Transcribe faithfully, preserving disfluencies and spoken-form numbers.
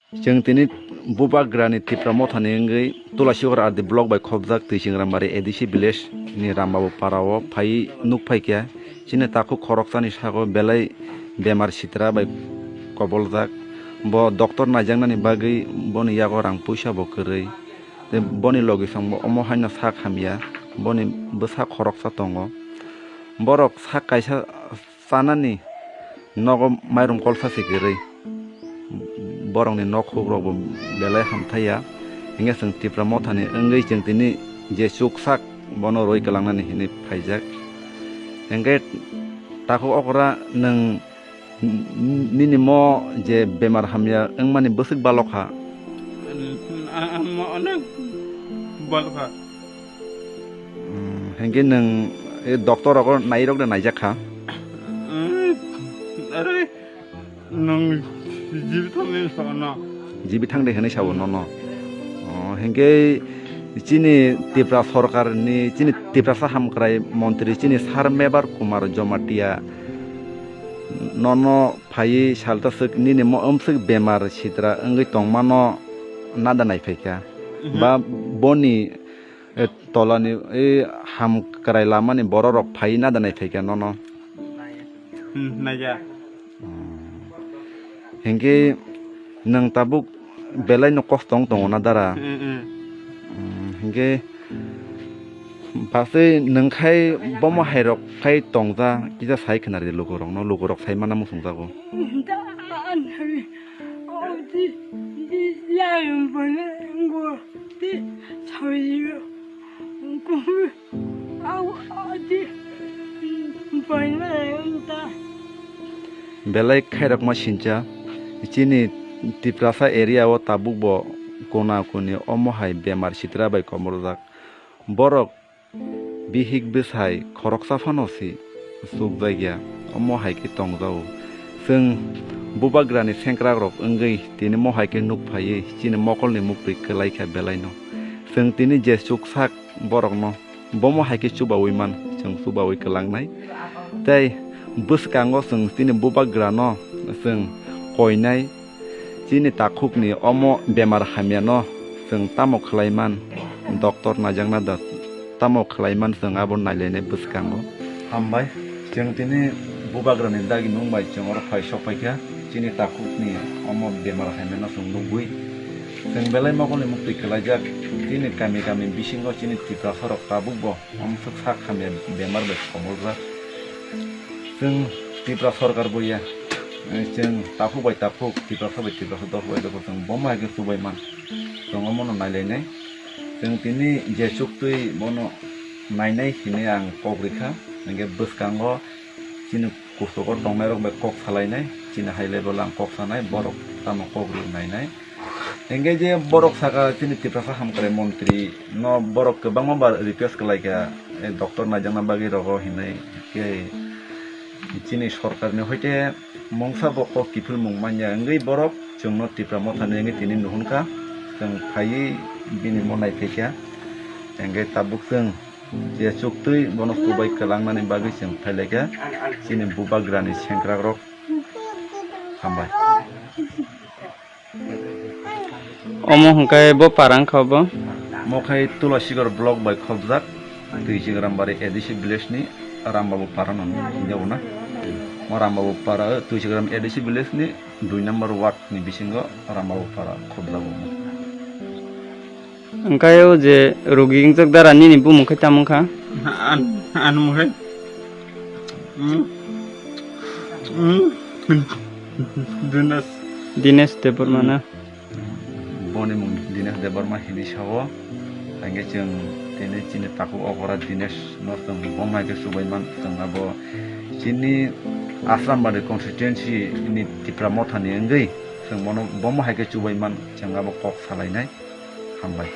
Chwng tini Bubagrani Tipra Mothani wngwi Tulasikhor R D block bai khopjak Twisingrambari A D C village ni Rambabu para o phai nuk phaikha. Chini takhuk khoroksani sago belai bemar sitra bai koboljak. Bo doctor naijaknani bagwi boni yago rang puisa bo kwrwi. Tei boni logisong bo omo haino sak hamya. Boni bwsa khoroksa tongo. Borok sak kaisa chanani nogo mairum kolsa se kwrwi. Borokni nok hukrok bo belai hamthaiya. Hinkhe chwng Tipra Mothani wngwi chwng tini je chuksak bono rwi kwlangnani hinwi phaijak. Hinkhe takhuk okra nwng nini mo je bemar hamya wngmani bwswk balokha? Ang, ang mo onek balokha. Hmm, hinkhe nwng, eh, doctor rogo nairok de naijak kha? Hmm, are, nwng jibithang de sono. Jibithang de hinwi sabo nono. Oh, hinkhe chini Tipra sorkarni, chini Tiprasa hamkrai montri, chini Sir Mebar Kumar Jomatia nono phaiwi salta swk nini mo-, omswk bemar sitra wngwi tongmano nada naiphaikha. Mhm. Ba boni eh, tolani, eh, hamkrai lamani bororok phai nada naiphaikha nono. Hmm, naiya. Hmm. Hinkhe nwng tabuk belai no kosto wng tongo na dara? Hmm, hmm. Hmm, hinkhe bachwi nwng khai bomo hairok khai tongja kisa sai khna ridi lukurokno, lukurok sai mana muchungjago. Hmm, da, an, hari, odi, di, ya, yung, bana, ngo, di, sawi, yo. Belai khairokma sincha, chini Tiprasa area o tabuk bo kona koni omo hai bemar sitra bai komorjak. Borok bihik bwsai khoroksa phano si chukjak ya, omo hai khe tongjago. Chwng bubagrani sengkrakrok wngwi tini mo hai khe nuk phaiwi chini mokolni muktwi kwlai kha belai no. Chwng tini je chuksak borokno bomo hai khe chubaui man, chwng chubaui kwlangnai. Tei bwskango chwng chini bubagrano chwng koinai, chini takhukni omo bemar hamyano chwng tamo khlai man, doctor naijakna da tamo khlai man, chwng abo nailainai bwskango. Hambai, chwng tini bubagrani dagi nung bai chwng oro phai sok phaikha, chini takhukni omo bemar hamyano chwng nugwi. Chwng belai mokolni muktwi kwlaijak, chini kami kami bisingo chini Tiprasarok tabukbo omswk sak hamya bemar bai komoljak. Chwng Tipra sorkar bo ya, chwng takhuk bai takhuk, Tiprasa bai Tiprasa, dophor bai dophor chwng bomo hai khe chubai man. Chwng omono nailainai. Chwng tini je chuktwi bono nainai hinwi ang kok rikha. Hinkhe bwskango chini kuchugo tongnairok bai kok salainai, chini high level ang kok sanai, borok tamo kok rw nainai. Hinkhe je borok saka chini Tiprasa hamkrai montri no borok kwbangma bar request kwlaikha, eh, doctor naijakna bagwi rogo hinwi khe chini sorkarni hoite mungsa bo kok kiphilmung manya wngwi borok chwngno Tipra Mothani wngwi tini nuhunkha, chwng phaiwi bini mo naiphaikha. Hinkhe tabuk chwng je chuktwi bono chubai kwlangnani bagwi chwng phailaikha chini bubagrani sengkrakrok. Hambai. Omo hwnkhe bo para wngkha bo? Mo khai Tulasigor block bai khopjak, Twichigrambari A D C village ni Rambabu para no hinjao na. Mo Rambabu para, Twichigram A D C village ni dui number ward ni bisingo Rambabu para khopjago. Hwnkhe o je rogi wngjak dara nini bumung khe tamo wngkha? An, an mung khe? Hmm. Hmm. Dinesh. Dinesh Debbarma na? Boni mung Dinesh Debbarma hinwi sao. Hinkhe chwng tini chini takhuk okra Dinesh no chwng bomo hai khe chubai man, chwng abo chini Asrambari constituency ni Tipra Mothani wngwi chwng bono bomo hai khe chubai man, chwng abo kok salainai. Hambai.